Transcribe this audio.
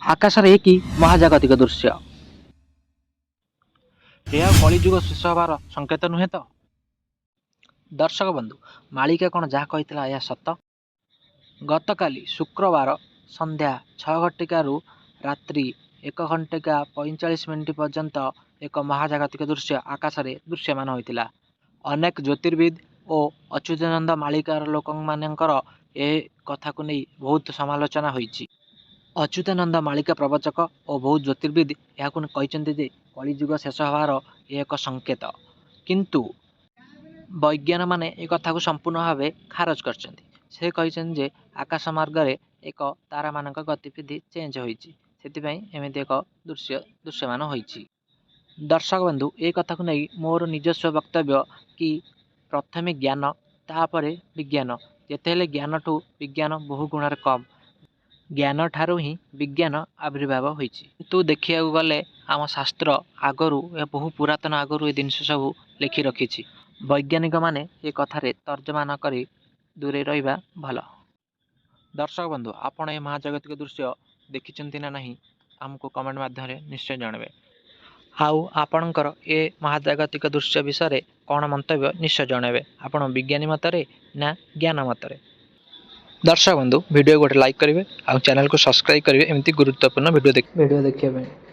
ଆକାଶରେ ଏ କି ମହାଜାଗତିକ ଦୃଶ୍ୟ! ଏହା କଳିଯୁଗ ଶେଷ ହେବାର ସଂକେତ ନୁହେଁ ତ? ଦର୍ଶକ ବନ୍ଧୁ, ମାଳିକା କ'ଣ ଯାହା କହିଥିଲା ଏହା ସତ? ଗତକାଲି ଶୁକ୍ରବାର ସନ୍ଧ୍ୟା 6 ଘଟିକାରୁ ରାତ୍ରି 1 ଘଟିକା 45 ମିନିଟ୍ ପର୍ଯ୍ୟନ୍ତ ଏକ ମହାଜାଗତିକ ଦୃଶ୍ୟ ଆକାଶରେ ଦୃଶ୍ୟମାନ ହୋଇଥିଲା। ଅନେକ ଜ୍ୟୋତିର୍ବିଦ ଓ ଅଚ୍ୟୁତାନନ୍ଦ ମାଳିକାର ଲୋକମାନଙ୍କର ଏ କଥାକୁ ନେଇ ବହୁତ ସମାଲୋଚନା ହୋଇଛି। ଅଚ୍ୟୁତାନନ୍ଦ ମାଳିକା ପ୍ରବଚକ ଓ ବହୁତ ଜ୍ୟୋତିର୍ବିଦ ଏହାକୁ କହିଛନ୍ତି ଯେ କଳିଯୁଗ ଶେଷ ହେବାର ଏ ଏକ ସଂକେତ। କିନ୍ତୁ ବୈଜ୍ଞାନିକମାନେ ଏ କଥାକୁ ସମ୍ପୂର୍ଣ୍ଣ ଭାବେ ଖାରଜ କରିଛନ୍ତି। ସେ କହିଛନ୍ତି ଯେ ଆକାଶ ମାର୍ଗରେ ଏକ ତାରାମାନଙ୍କ ଗତିବିଧି ଚେଞ୍ଜ ହୋଇଛି, ସେଥିପାଇଁ ଏମିତି ଏକ ଦୃଶ୍ୟ ଦୃଶ୍ୟମାନ ହୋଇଛି। ଦର୍ଶକ ବନ୍ଧୁ, ଏ କଥାକୁ ନେଇ ମୋର ନିଜସ୍ୱ ବକ୍ତବ୍ୟ କି ପ୍ରଥମେ ଜ୍ଞାନ, ତାପରେ ବିଜ୍ଞାନ। ଯେତେ ହେଲେ ଜ୍ଞାନଠୁ ବିଜ୍ଞାନ ବହୁ ଗୁଣରେ କମ୍। ଜ୍ଞାନଠାରୁ ହିଁ ବିଜ୍ଞାନ ଆବିର୍ଭାବ ହୋଇଛି। କିନ୍ତୁ ଦେଖିବାକୁ ଗଲେ ଆମ ଶାସ୍ତ୍ର ଆଗରୁ, ବହୁ ପୁରାତନ ଆଗରୁ ଏ ଜିନିଷ ସବୁ ଲେଖି ରଖିଛି। ବୈଜ୍ଞାନିକମାନେ ଏ କଥାରେ ତର୍ଜମା ନ କରି ଦୂରେଇ ରହିବା ଭଲ। ଦର୍ଶକ ବନ୍ଧୁ, ଆପଣ ଏ ମହାଜାଗତିକ ଦୃଶ୍ୟ ଦେଖିଛନ୍ତି ନା ନାହିଁ, ଆମକୁ କମେଣ୍ଟ ମାଧ୍ୟମରେ ନିଶ୍ଚୟ ଜଣାଇବେ। ଆଉ ଆପଣଙ୍କର ଏ ମହାଜାଗତିକ ଦୃଶ୍ୟ ବିଷୟରେ କ'ଣ ମନ୍ତବ୍ୟ ନିଶ୍ଚୟ ଜଣାଇବେ। ଆପଣ ବିଜ୍ଞାନୀ ମତରେ ନା ଜ୍ଞାନ ମତରେ? ଦର୍ଶକ ବନ୍ଧୁ, ଭିଡ଼ିଓ ଗୋଟେ ଲାଇକ୍ କରିବେ ଆଉ ଚ୍ୟାନେଲକୁ ସବସ୍କ୍ରାଇବ୍ କରିବେ ଏମିତି ଗୁରୁତ୍ୱପୂର୍ଣ୍ଣ ଭିଡ଼ିଓ ଦେଖିବା ପାଇଁ।